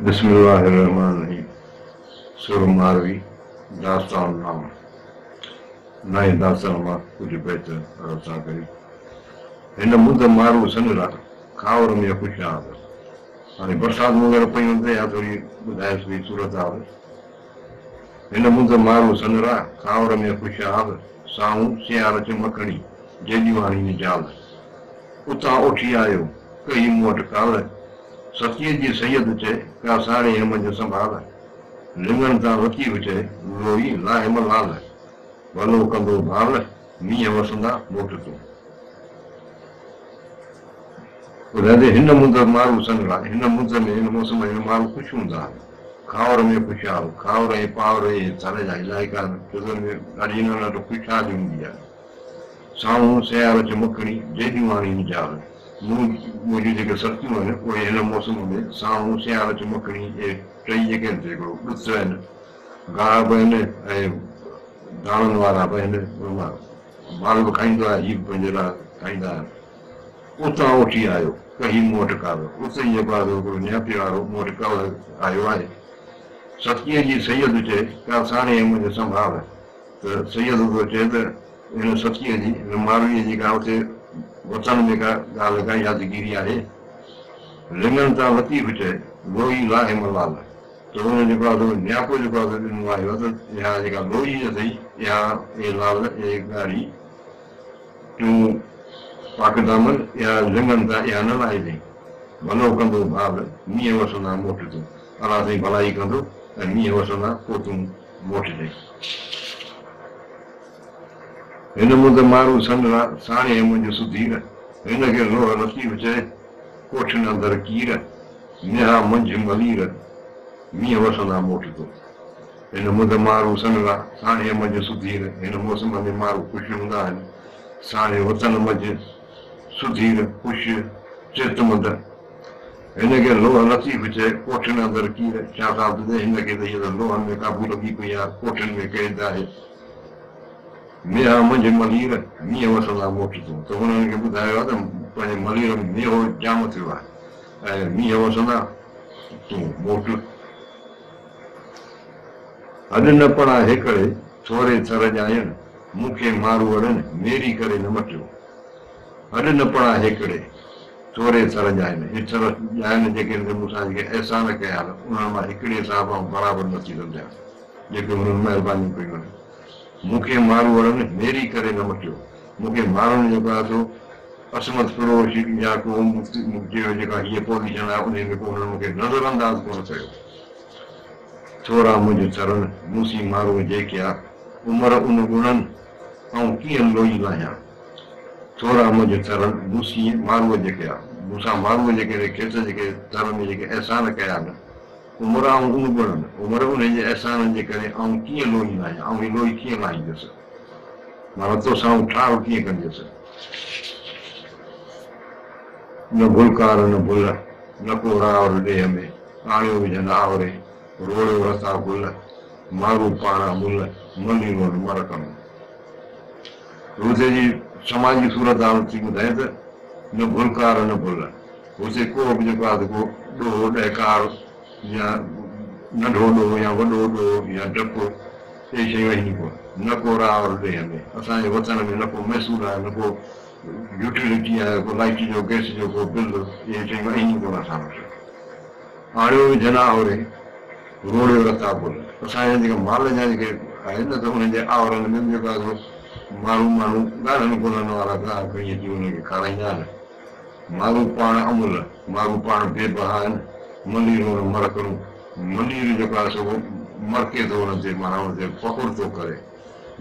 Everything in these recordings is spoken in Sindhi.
بسم الله الرحمٰن الرحيم سر ماروي داستان نام نائين داستان مان ڪجهه بيت عرض ٿا ڪريون. هن مند مارو سنرا کاور ۾ خوشحال. هاڻي برسات وغيره پئي هوندي ته اها ٿوري ٻڌايس پئي صورتحال. هن مند مارو سنرا کاور ۾ خوشحال سائون سيار چمڪڻي جيڏيون آڻين جال. اتان اوٺي آيو ڪهي مون وٽ ڪالهه. ستيء جي سيد چئي، ڪا ساڻيهه منجهه سنڀال. لڱن تان لطيف چئي، لوئي لاهه م لال. ڀلو ڪندو ڀال، مينهن وسندا موٽ تون. ٻڌائي ته هن مند مارو سنرا، هن مند ۾ هن موسم ۾ مارو خوش هوندا آهن. کاور ۾ خوشحال، کاور ۽ پاور اهي ٿر جا علائقا آهن، ڇو ته ان ۾ ڏاڍي هنن وٽ خوشحالي هوندي آهي. سانئون سيار چمڪڻي، جيڏيون آڻين جال. مون منهنجون جيڪي سرتيون آهن، اهي هن موسم ۾ سانئون، سيار، چمڪڻي، اهي ٽئي جيڪي آهن سي هڪڙو ڏٿ آهن، گاهه به آهن ۽ داڻن وارا به آهن، ان مان مال به کائيندو آهي، هي به پنهنجي لاء کائيندا آهن. اتان اوٺي آيو، ڪهي مون وٽ ڪالهه. اتي ئي جيڪو آهي سو هڪڙو نياپي وارو مون وٽ ڪالهه آيو آهي. ستيء جي سيد چئي، ڪا ساڻيهه منهنجي سنڀال. ته سيد ٿو چئي ته هن ستيء جي، هن مارويء جي ڪا اتي وطن ۾ ڪا ڳالهه ڪا يادگيري آهي؟ لڱن تان لطيف چئي، لوئي لاهه ملال. ته ان جيڪو آهي سو نياپو جيڪو آهي سو ڏنو آهي ته اها جيڪا لوئي اٿئي، اها اي لال، اي ڳاڙهي، تون پاڪدامن، اها لڱن تان اها نه لاهجئين. ڀلو ڪندو ڀال، مينهن وسندا موٽ تون. الله سائين ڀلائي ڪندو ۽ مينهن وسندا پوء تون موٽجئين. هن مند مارو سنرا، ساڻيهه منجهه سڌير. هن کي لوهه لطيف چئي، ڪوٺين اندر ڪير. ميها منجهه ملير، مينهن وسندا موٽ تو. هن مند مارو سنرا، ساڻيهه منجهه سڌير. هن موسم ۾ مارو خوش هوندا آهن. ساڻيهه وطن منجهه سڌير، خوش، صحتمند. هن کي لوهه لطيف چئي، ڪوٺين اندر ڪير. شاهه صاحب ٿو چئي، هن کي ته هيء ته لوهن ۾ قابو لڳي پئي آهي، ڪوٺين ۾ قيد آهي. ميها منجهه ملير، مينهن وسندا موٽ تون. ته هن کي ٻڌايو آهي ته پنهنجي ملير ۾ مينهو جام ٿيو آهي ۽ مينهن وسندا تون موٽ. هڏ نه پڙا هيڪڙي، ٿوري ٿر ڄاين، مون کي ماروئڙن، ميري ڪري نه مٽيو. هڏ نه پڙا هيڪڙي، ٿوري ٿر ڄاين. هي ٿر ڄاين جيڪي هن مون سان جيڪي احسان ڪيا آهن، انهن مان هڪڙي سان به آئون برابر نه ٿي سمجهان، جيڪي هنن مهربانيون ڪيون آهن. مون کي ماروئڙن ميري ڪري نه مٽيو. مون کي مارڻ جيڪو آهي سو عصمت فروش يا ڪو مفتي جيڪا هيء پوزيشن آهي، انهيء ۾ ڪو هنن مون کي نظرانداز ڪونه ڪيو. ٿورا منهنجي ٿرن، مون سين ماروء جيڪيا، عمر ان ڳڻن، آئون ڪيئن لوئي لاهيان. ٿورا منهنجي ٿرن، مون سين ماروء جيڪيا، مون سان ماروء جيڪي کيس جيڪي ٿر ۾ جيڪي احسان ڪيا نه، عمر آئون ان ڳڻن، عمر انهن جي احسانن جي ڪري آئون ڪيئن لوئي لاهيان، آئون هي لوئي ڪيئن لاهيندس، معنيٰ توسان آئون ٺاهه ڪيئن ڪنديس. نه ڀلڪار نه ڀل، نه ڪو راور ڏيهه ۾، آڻيو وجهن آوري، روڙيو رتا گل، مارو پاڻ امل، ملي روئن مرڪن. هتي جي سماجي صورتحال ٿي ٻڌائي ته نه ڀلڪار نه ڀل. هتي ڪو به جيڪو آهي ڪو ڏوهه ڏهڪار يا ننڍو ڏوهه يا وڏو ڏوهه يا ڊپ اهي شيون آهن ئي ڪونه. نه ڪو راور ڏيهه ۾. اسان جي وطن ۾ نه ڪو محصول آهي نه ڪو يوٽيلٽي آهي ڪو لائيٽ جو گئس جو ڪو بل اهي شيون آهن ئي ڪونه اسان وٽ. آڻيو وجهن آهوري، روڙيو رتا گل. اسان جا جيڪي مال جا جيڪي آهن نه ته انهن جي آهورن ۾ به جيڪو آهي سو ماڻهو ماڻهو ڳاڙهن گلن وارا گاهه کڻي اچي انهن کي کارائيندا آهن. مارو پاڻ املهه، مارو پاڻ بي بها آهن، ملير ان مرڪڻو، ملير جيڪو آهي سو مرڪي ٿو ان تي معنيٰ ان تي فخر ٿو ڪري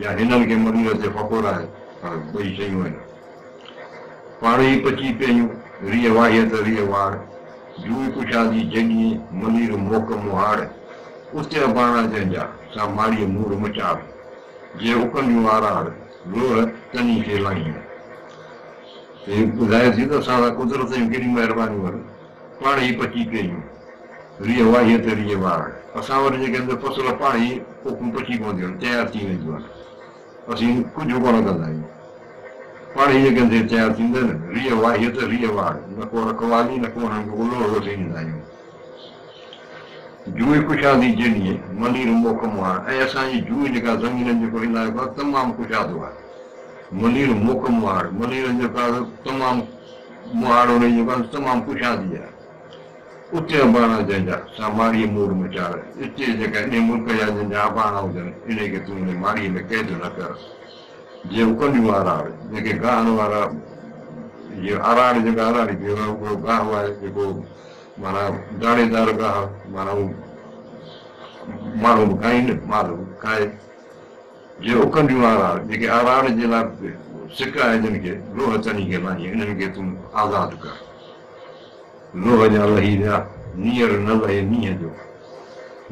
يا هنن کي ملير تي فخر آهي پر ٻئي شيون آهن. پاڻ ئي پچي پيون، ريء واهيء ته ريء واڙ، جوئي ڪشادي جيڏيين، ملير موڪ مهاڙ، اتي اباڻا جنهن جا، سا ماڙيء مور مچار، جي اڪنڊيون آراڙ، لوهه تني کي لاهيون. هي ٻڌائي ٿي ته اسان سان قدرت جون ڪيڏيون مهربانيون آهن، پاڻ ئي پچي پيون، ريء واهيء ته ريء واڙ. اسان وٽ جيڪي آهن ته فصل پاڻ ئي پوکون پچي پونديون آهن، تيار ٿي وينديون آهن. اسين ڪجهه ڪونه ڪندا آهيون. پاڻ ئي جيڪي آهن سي تيار ٿيندا آهن. ريء واهيء ته ريء واڙ، نه ڪو رکوالي، نه ڪو انهن کي ڪو لوڙهو اسين ڏيندا آهيون. جوئي ڪشادي جيڏيء، ملير موک مهاڙ ۽ اسان جي جوئي جيڪا زمين جو جيڪو علائقو آهي تمام ڪشادو آهي. ملير موک مهاڙ، ملير جيڪو آهي تمام مهاڙ ان جي جيڪو آهي تمام ڪشادي آهي. اتي اباڻا جنهن جا، سا ماڙيء مور مچار. اتي جيڪا انهي ملڪ جا جن جا اباڻا هجن، انهي کي تون انهي ماڙيء ۾ قيد نه ڪر. جي اڪنڊيون آراڙ، جيڪي گاهن وارا، جي آراڙ جيڪا آراڙي پيو آهي، هڪڙو گاهه آهي جيڪو معنيٰ داڻيدار گاهه، معنيٰ اهو ماڻهو به کائين، مال به کائي. جي اڪنڊيون آراڙ، جيڪي آراڙ جي لاء سڪ آهي جن کي، لوهه تني کي لاهين، انهن کي تون آزاد ڪر. لوهه جا لهي ويا، نيئر نه لهي نينهن جو.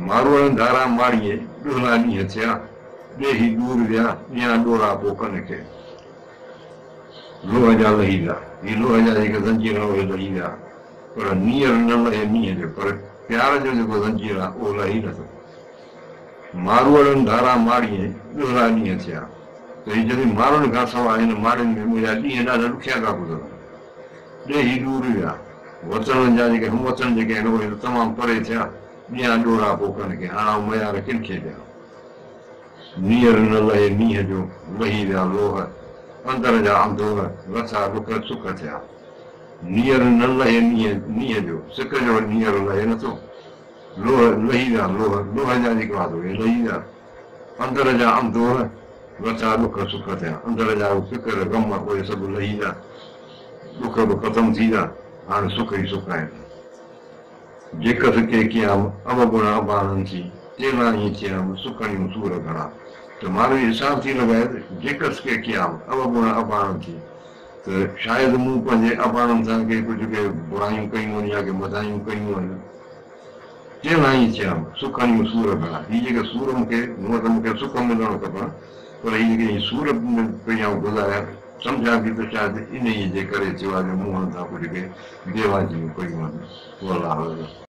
ماروئڙن ڌاران ماڙيء، ڏوهلا ڏينهن ٿيا، ڏيهي ڏور ويا، ڏيان ڏوراپو ڪن کي. لوهه جا لهي ويا، هي لوهه جا جيڪي زنجير آهن اهي لهي ويا، پر نيئر نه لهي نينهن جو، پر پيار جو جيڪو زنجير آهي اهو لهي نه ٿو. ماروئڙن ڌاران ماڙيء، ڏوهلا ڏينهن ٿيا. ته هي جڏهن ماروئڙن کان سواء هن ماڙين ۾ منهنجا ڏينهن ڏاڍا ڏکيا ٿا گذرن. ڏيهي ڏور ويا. وطنن جا جيڪي هم وطن جيڪي آهن اهي ته تمام پري ٿيا. ڏيان ڏوراپو ڪن کي، هاڻ آئون ميار ڪن کي ڏيان. نيئر نه لهي نينهن جو، لهي ويا لوهه. اندر جا اندوهه، لٿا ڏک سک ٿيا. نيئر نه لهي نينهن جو، سڪ جو نيئر لهي نٿو. لوهه لهي ويا لوهه، لوهه جا جيڪي هئا سي اهي لهي ويا. اندر جا اندوهه، لٿا ڏک سک ٿيا. اندر جا اهي فڪر، غم اهي سڀ لهي ويا. ڏک به ختم ٿي ويا، هاڻ سک ئي سک آهن. جيڪس ڪي ڪيام، اوگڻ اباڻن ٿي، تيلانهين ٿيام، سکڻيون سور گهڻا. ته ماروي حساب ٿي لڳائي ته جيڪس ڪي ڪيام، اوگڻ اباڻن ٿي، ته شايد مون پنهنجي اباڻن سان ڪي ڪجهه ڪي برايون ڪيون آهن يا ڪي مدايون ڪيون آهن. تيلانهين ٿيام، سکڻيون سور گهڻا. هي جيڪي سور مون کي، هونء ته مون کي سک ملڻ کپن، پر هي جيڪي هي سور پئي آئون گذاريان، سمجهان ٿي ته شايد انهيء جي ڪري ٿيو آهي جو مون هنن سان ڪجهه ڪي بيواجبيون ڪيون آهن. والله اعلم.